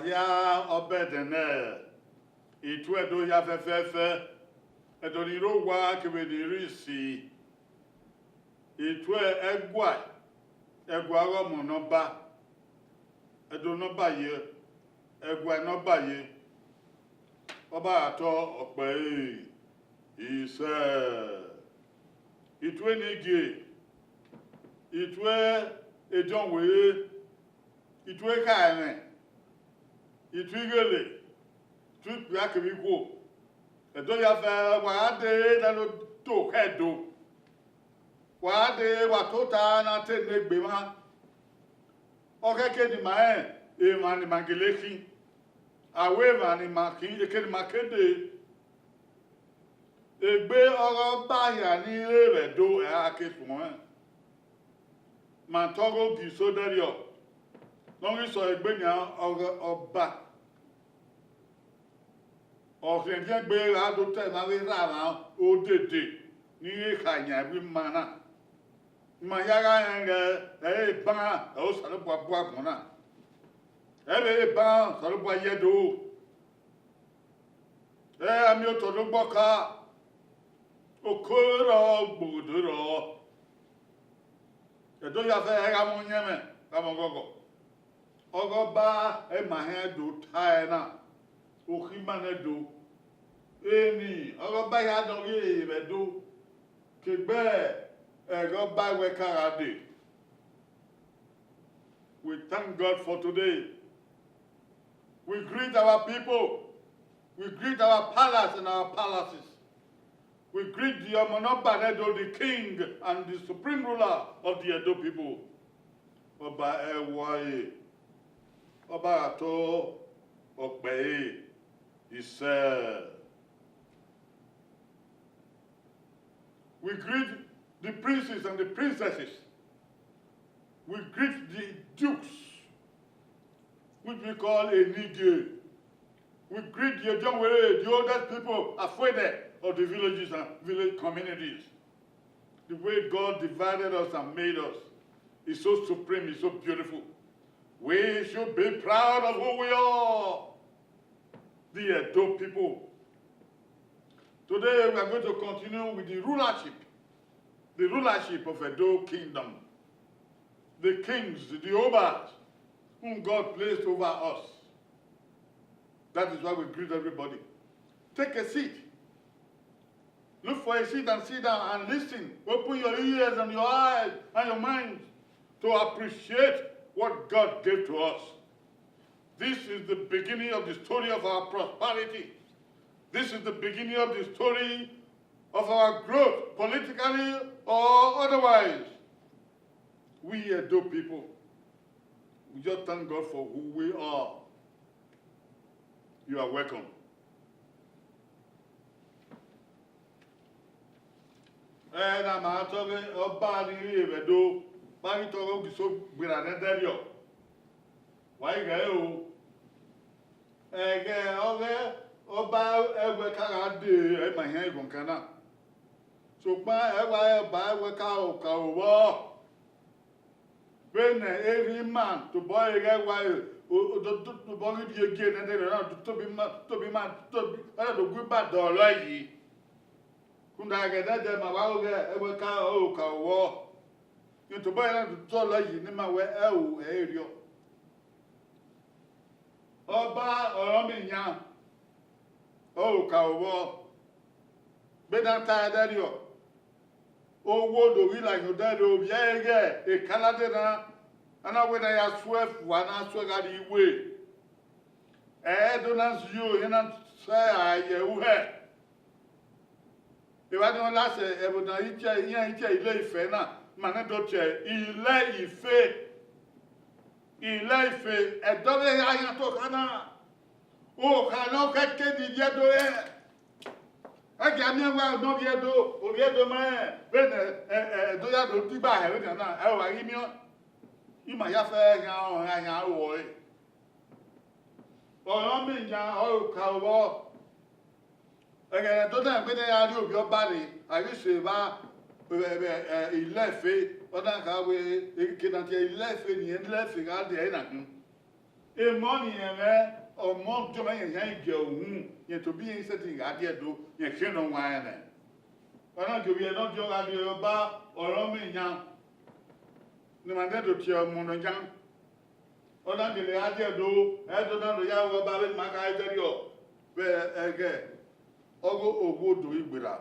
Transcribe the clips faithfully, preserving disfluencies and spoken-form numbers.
Hia ọbẹdẹn nẹ, Itu Ẹdo hia fẹfẹfẹ, Ẹdo ni rre owa kevbe ni rre isi, Itu Ẹgua, Ẹgua ọghe ọmọ ne Ọba, Ẹdo ne Ọba ye, Ẹgua ne Ọba ye, ọ ba gha tọ ọkpẹ ẹre isẹ. Itu Enigie, Itu Ediọnwere, Itu Ekhaẹmwẹ, Itu Ighele, Itu Ikpia kevbe Ikhuo, Ẹdo hia fẹ, wa gha dee ne ọ do khẹ Ẹdo. Wa gha dee, wa tota ne a te ne egbe mwa. Ọ khẹke ne ima rẹn emwa ne ima gele khin. A wẹ emwa ne ima khin, eke ne ima ke dee. Egbe ọghe Ọba hia ni re vbe Ẹdo, ẹ a ke suẹn. Ma tọ ọghe Ogiso dẹrriọ, ne ọ ghi sẹ egbe nian ọghe Ọba. Ọ khian egbe gha do ta emwa vbe rra mwa odede ni ghe kha yan ẹvbo ima na. Ima hia gha rẹn ghẹ, ẹ i re eban ọre Osanobua bu agbọn na. Ẹ vbe re eban Osanobua ye Ẹdo. Ẹ i ra miẹn otọ ne ọgbọka, oko rrọọ, ogbogodo rrọọ. Ẹdo hia fẹ, ẹ gha mwẹ ọyẹnmwẹ, gha mwẹ ọghọghọ. Ọghe Ọba, ẹ ma hẹn do ta ẹre na, okhi ima nẹ do. Eni, ọghe Ọba hia nọ ghi re vbe Ẹdo, ke egbe ẹghẹ Ọba wẹ ka gha dee. We thank God for today. We greet our people. We greet our palace and our palaces. We greet the Ọmọ ne Ọba ne Ẹdo, the king and the supreme ruler of the Edo people. Ọba ẹwae, Ọba gha tọ ọkpẹ ẹre isẹ. We greet the princes and the princesses. We greet the dukes, which we call Enigie. We greet the Ediọnwere, the oldest people, Afuede, of the villages and village communities. The way God divided us and made us is so supreme, is so beautiful. We should be proud of who we are, the Edo people. Today, we are going to continue with the rulership, the rulership of Edo Kingdom, the kings, the Obas, whom God placed over us. That is why we greet everybody. Take a seat. Look for a seat and sit down and listen. Open your ears and your eyes and your minds to appreciate what God gave to us. This is the beginning of the story of our prosperity. This is the beginning of the story of our growth, politically or otherwise. We Edo people, we just thank God for who we are. You are welcome. Ẹ na ma tọ ọghe Ọba ni rre vbe Ẹdo, vbe a ghi tọ ọghe Ogiso gberra nẹ ẹdẹrriọ. Wa i ghẹ o. Ẹghẹ ọghe Ọba ẹwẹ ka gha dee, ẹ ma hẹn ẹghọn kan na. Sokpan ẹ wa re Ọba ẹwẹ ka ro ka ro vbọ. Vbene erha ima tobọ ẹre ghẹ wa re, o, o, do, do, tobọ ghi rhie gie nẹ, ẹdẹrriọ na do tobi ima, tobi ima, tobi, ọ na do gu iba dọlọ yi. Rhunmwuda ẹghẹ nẹdẹ ma wa ru ghẹ ẹwẹ ka ro ka ro vbọ. Rẹn tobọ ẹre na do dọlọ yi ne ima wẹ ẹ ru ẹre rriọ. Ọba ọre ọ miẹn yan, ọ ru ka ro vbọ. Vbene a ta ẹdẹrriọ, owo do ghi la yan odẹ rre, ovbi ẹre ghẹ ekalade na, a na wẹ ne a ya suẹ fua, a na suẹ gha rrie iwe. Ẹ i do na zio, iran na sẹ a ye uhe. Evba ni ọ la sẹ ẹvbo ne a i tie, iran i tie Ile Ife na, ma nẹ do tie Ile Ife. Ile Ife, ẹdẹ ọvbehe a yan to okha na. Okha ne ọ khẹke ne ivbi Ẹdo rẹ. Ẹ gia miẹn wẹ ne ovbi Ẹdo, ovbi Ẹdo ma rẹn vbene, ẹ, ẹ, Ẹdo ya do digba hẹ vbene na, ẹ wa ghi miẹn. Ima ya fẹ yan ọnrẹn, a yan aro ẹre. Ọre ọ miẹn yan, ọ ru ka vbọ. Ẹghẹ ne Ẹdo na wẹ ne a rrie ovbi Ọba rre, a ghi sẹ evba, ẹ, ẹ, ẹ, Ile Ife, ọ na kha wẹ, eke ne a tie Ile Ife, ne Ile Ife gha dee ẹre na khin. Emọ ni rẹn mwẹ, ọmọ ọdiọn mwẹ, rẹn khian gie uhunmwu, rẹn tobọ irẹn i sẹtin gha die Ẹdo, rẹn khian nọ wanrẹn mwẹ. Ọ na gie ovbi ẹre ne ọ diọn gha rrie ọba Ọrọmwayan, ne ima nẹ do tie ọmọ nọ yan. Ọ na gele gha die Ẹdo, Ẹdo na do ya ru ọba vbene ima ka zẹrriọ vbe ẹghẹ ọghe Oghuodo Igberra.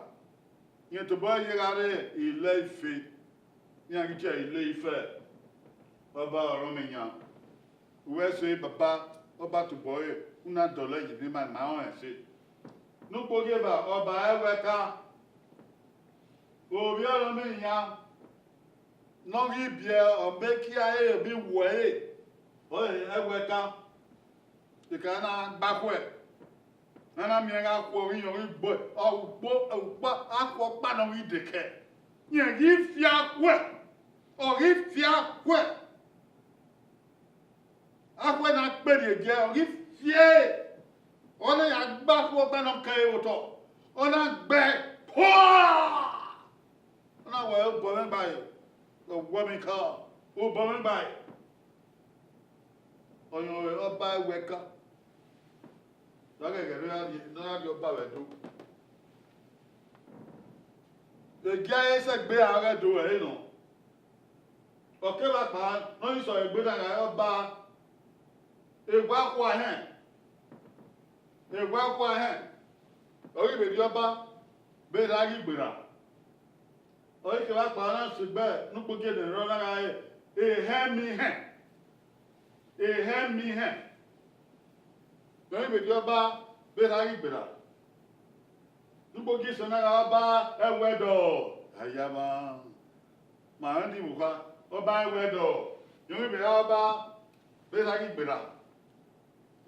Rẹn tobọ ye gha rre Ile Ife, iran ghi tie Ile Ife, ọba Ọrọmwayan. Uwẹ sẹ baba, ọba tobọ ẹre, u na dọlọ yi ne ima ma rẹn ẹse. Ne ukpogieva ọba Ẹwẹka, ovbi Ọrọmwayan, ne ọ ghi biẹ ọmọ ekia ẹre vbe iwuẹ ẹre, ọre Ẹwẹka. Eka na gba khuẹ, ne a na miẹn gha khuẹ, ọ ghi yan, ọ ghi gbe ukpo, ukpo, akhuẹ ọkpa ne ọ ghi dekẹ, rẹn ghi fia khuẹ, ọ ghi fia khuẹ. Akhuẹ na kperriẹ giẹ, ọ ghi fie ẹre, ọ na ya gba akhuẹ ọkpa ne ọ kẹ ẹre vbe otọ, ọ na gbe ẹe, pua! Ọ na wẹ obọ mwẹ gba ẹe, ọ wẹ mwẹ ka, obọ mwẹ gba ẹe. Ọyọn ọba Ẹwẹka, wa ghẹghẹ ne ọ ya rrie, ne ọ ya rrie ọba vbe Ẹdo. Egia ẹre sẹ egbe a gha Ẹdo ẹre nọ. Ọ kevbe akpa ne ọ ghi sẹ egbe na gha re ọba Ewakhua hẹn, Ewakhua hẹn, ọ ghi vbe rrie ọba vbe Erha ghi gberra. Ọ ghi kevbe akpa na sẹ egbe ne ukpogieva ne ọ na gha re Ehẹnmihẹn, Ehẹnmihẹn, ne ọ ghi vbe rrie ọba vbe Erha ghi gberra. Ne ukpogieva na gha re ọba Ẹwẹdọ, ayama, ma rẹn di vbe okha, ọba Ẹwẹdọ, ne ọ ghi vbe re ọba vbe Erha ghi gberra.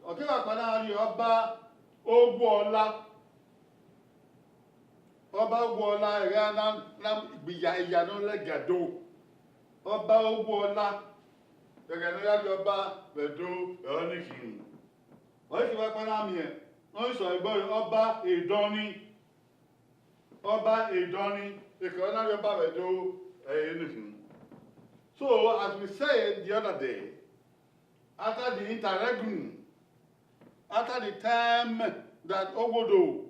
Ọ kevbe akpa na rrie ọba Oghwọla, ọba Oghwọla ẹghẹ na, na gbe iya, iya ne ọ lẹga do. Ọba Oghwọla ẹghẹ ne ọ ya rrie ọba vbe Ẹdo, ẹre ọnii khin. Ọ ghi kevbe akpa na miẹn ne ọ ghi sẹ egbe ọba Edọnii, ọba Edọnii, ekhọe na rrie ọba vbe Ẹdo, ẹre ọnii khin. So, as we said the other day, after the interregnum, after the time that Oghuodo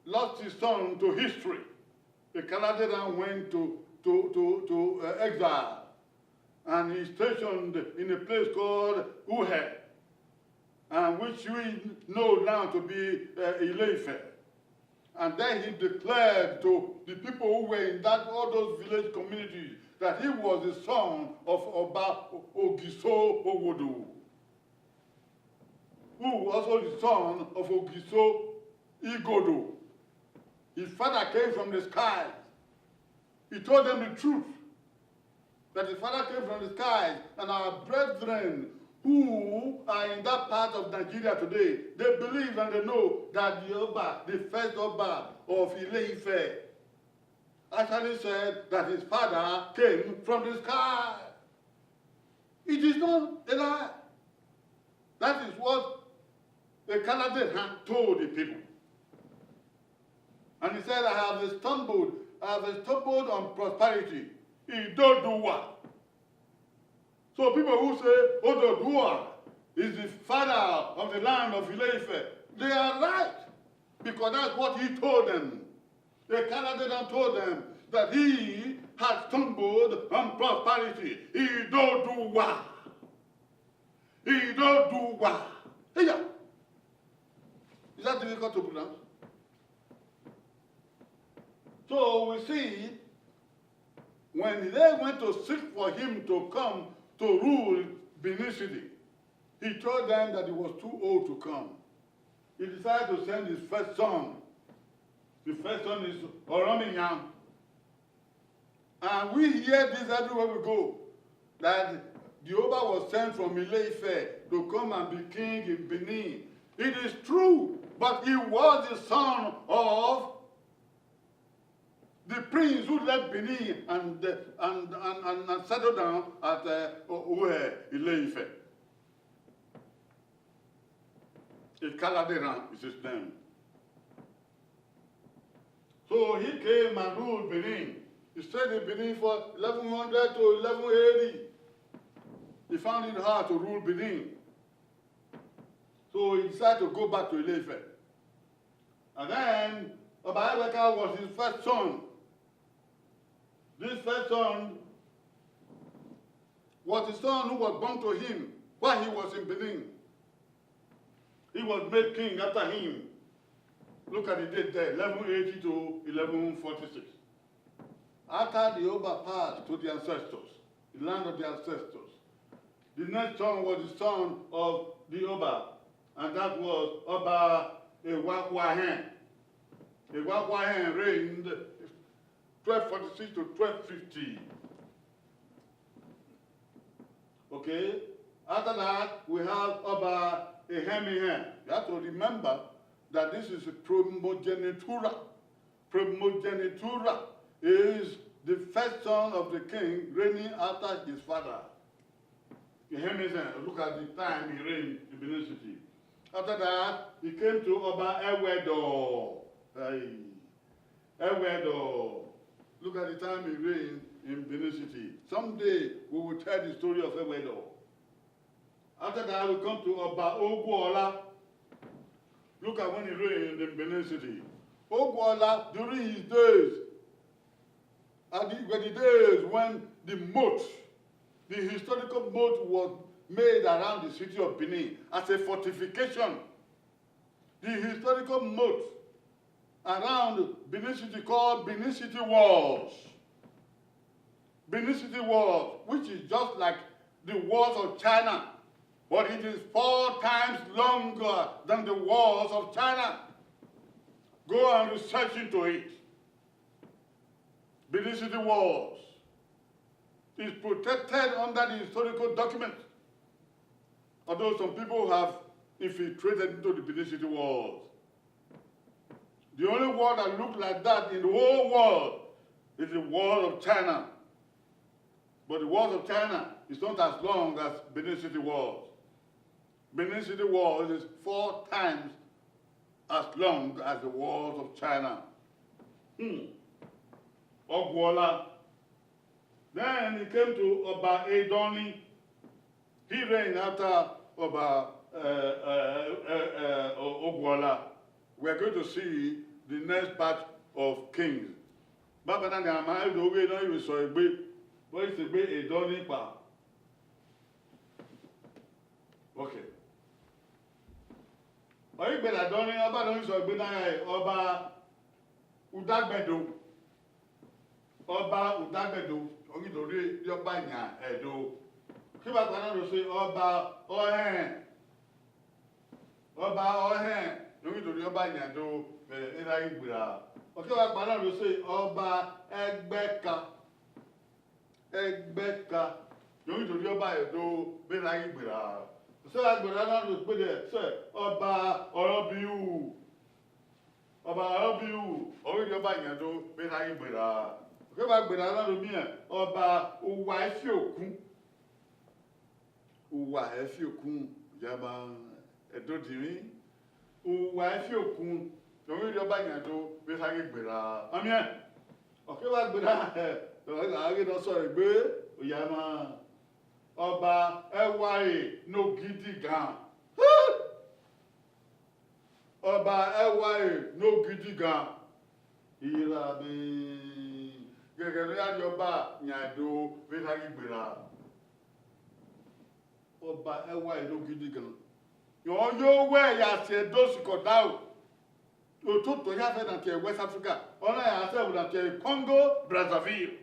lost his son to history, Ekaladeran went to, to, to, to, uh, exile, and he stationed in a place called Uhe, and which we know now to be, uh, Ile-Ife. And then he declared to the people who were in that, all those village communities, that he was the son of Oba Ogiso Oghuodo, who was also the son of Ogiso Igodo. His father came from the skies. He told them the truth, that his father came from the skies, and our brethren who are in that part of Nigeria today, they believe and they know that the Oba, the first Oba of Ile-Ife, actually said that his father came from the sky. It is not a lie. That is what Ekaladeran told the people. And he said, "I have stumbled, I have stumbled on prosperity." Idoduwa. So people who say Ododuwa is the father of the land of Ile-Ife, they are right, because that's what he told them. Ekaladeran told them that he had stumbled on prosperity. Idoduwa. Idoduwa. Hey, yeah. Is that difficult to pronounce? So we see, when they went to seek for him to come to rule Benin City, he told them that he was too old to come. He decided to send his first son. The first son is Oromiyan. And we hear this everywhere we go, that the Oba was sent from Ile-Ife to come and be king in Benin. It is true, but he was the son of the prince who left Benin and, and, and, and, and settled down at, uh, Uhe, Ile-Ife. Ekaladeran is his name. So he came and ruled Benin. He stayed in Benin for eleven hundred to eleven eighty. He found it hard to rule Benin. So he decided to go back to Ile-Ife. And then Oba Eweka was his first son. This first son was the son who was born to him while he was in Benin. He was made king after him. Look at the date there, eleven eighty to eleven forty-six. After the Oba passed to the ancestors, the land of the ancestors, the next son was the son of the Oba, and that was Oba Ewakwahen. Ewakwahen reigned twelve forty-six to twelve fifty. Okay? After that, we have Oba Ehemihen. You have to remember that this is a primogenitura. Primogenitura is the first son of the king reigning after his father. Ehemihen, look at the time he reigned in Benin City. After that, he came to Oba Ewedo. Hey. Ewedo. Look at the time he reigned in Benin City. Someday, we will tell the story of Ewedo. After that, we come to Oba Ogwola. Look at when he reigned in Benin City. Ogwola, during his days, at the, were the days when the moat, the historical moat was made around the city of Benin as a fortification. The historical moat around Benin City called Benin City Walls. Benin City Walls, which is just like the walls of China, but it is four times longer than the walls of China. Go and research into it. Benin City Walls is protected under the historical document, although some people have infiltrated into the Benin City Walls. The only wall that look like that in the whole world is the wall of China. But the walls of China is not as long as Benin City walls. Benin City walls is four times as long as the walls of China. Hmm. Ogwola. Then he came to Oba Edoni. He reigned after Oba uh, uh, uh, uh, Ogwola. We are going to see the next batch of kings. Baba na ni a ma do ghe ne ọ i vbe sẹ egbe, ọ i sẹ egbe Edoni kpa. Okay. Ọ i gberra Edoni, ọba ne ọ i sẹ egbe na ya Ọba Udagbẹdo. Ọba Udagbẹdo, ọ ghi do rhie rhie ọba yan Ẹdo. Kevbe akpa na do sẹ Ọba Ọhẹn. Ọba Ọhẹn, ne ọ ghi do rhie ọba yan Ẹdo vbe erha ghi gberra. Ọ kevbe akpa na do sẹ Ọba Ẹgbẹka. Ẹgbẹka, ne ọ ghi do rhie ọba Ẹdo vbe erha ghi gberra. Sẹ gha gberra na do kpede sẹ Ọba Ọrọbiu. Ọba Ọrọbiu, ọ ghi rhie ọba yan Ẹdo vbe erha ghi gberra. Ọ kevbe gberra na do miẹn Ọba Uwa Ifiokun. Uwa Ifiokun, ya ma Ẹdo dinmwi. Uwa Ifiokun, ne ọ ghi rhie ọba yan Ẹdo vbe erha ghi gberra. Ọ miẹn, ọ kevbe gberra, ọ gha ghe ne ọ sẹ egbe, ọ ya ma. Ọba Ẹware ne Ogidigan. Ọba Ẹware ne Ogidigan. Ira mi, ghẹghẹ ne ọ ya rhie ọba yan Ẹdo vbe erha ghi gberra. Ọba Ẹware ne Ogidigan. Ọ yo wẹ ya si Ẹdo sikẹ odaro. Ototọ ya fẹ na tie West Africa, ọ na ya sẹ ẹvbo na tie Congo Brazzaville.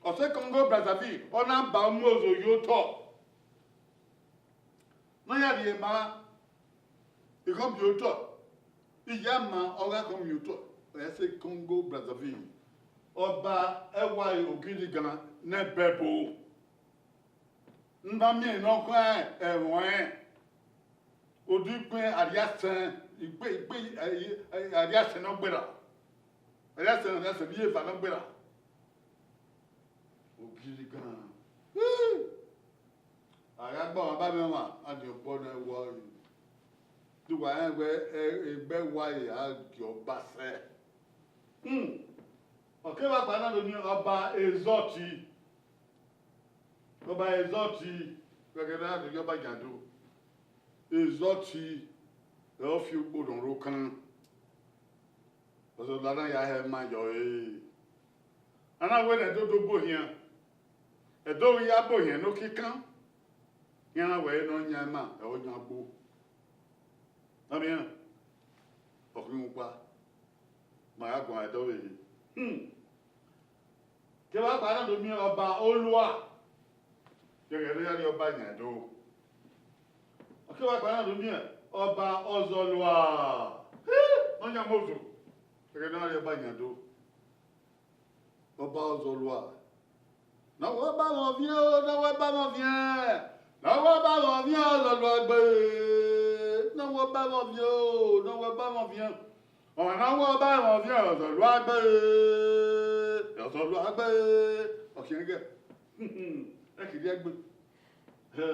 Ọ sẹ Congo Brazzaville, ọ na ba mu ozo ye otọ. Ne ọ ya rhie ma, ighọn miotọ, iyama ọ gha khọn miotọ, ọ ya sẹ Congo Brazzaville. Ọba Ẹware Ogidigan ne ẹbẹbo. Ne a miẹn ne ọ khọn ẹmwẹ ọnrẹn, odẹ ikpẹn Arriasen, ikpe ikpe Arriasen ne ọ gberra. Arriasen, Arriasen vbe iye eva ne ọ gberra. Ogidigan. A gha gba ọmwa ba mwẹ ọmwa, a ni obọ ne ẹwa ọre. Te uwa rẹn wẹ egbe ẹwa ẹre a gie ọba sẹ. Hmm. Ọ kevbe akpa na do miẹn Ọba Ezọti. Ọba Ezọti, ghẹghẹ ne a do ye ọba yan Ẹdo. Ezọti, ẹ ọ fi ugbo nọ rre okan. Ọzọla na ya hẹ ma yọ ẹre. A na wẹ ne Ẹdo do bu ohian, Ẹdo ghi ya bu ohian ne okikan, iran na wẹ ne ọ yan ima, ẹ ọ yan ugbo. Ọmọ iran, ọ khin ukpa, ma gha guan Ẹdo vbe ehe. Hmm. Kevbe akpa na do miẹn ọba Olua, yẹghẹ ne ọ ya rrie ọba yan Ẹdo. Kevbe akpa na do miẹn ọba Ọzọlua, ne ọ yan Mozo, yẹghẹ ne ọ ya rrie ọba yan Ẹdo. Ọba Ọzọlua. Ne ọ wẹ ọba mwẹ ọviẹn o, ne ọ wẹ ọba mwẹ ọviẹn. Ne ọ wẹ ọba mwẹ ọviẹn, Ọzọlua gbe. Ne ọ wẹ ọba mwẹ ọviẹn o, ne ọ wẹ ọba mwẹ ọviẹn. Ọmwa ne ọ wẹ ọba mwẹ ọviẹn, Ọzọlua gbe. Ọzọlua gbe. Ọ khian gẹ. Ẹ kiri ẹgbe. Ẹ.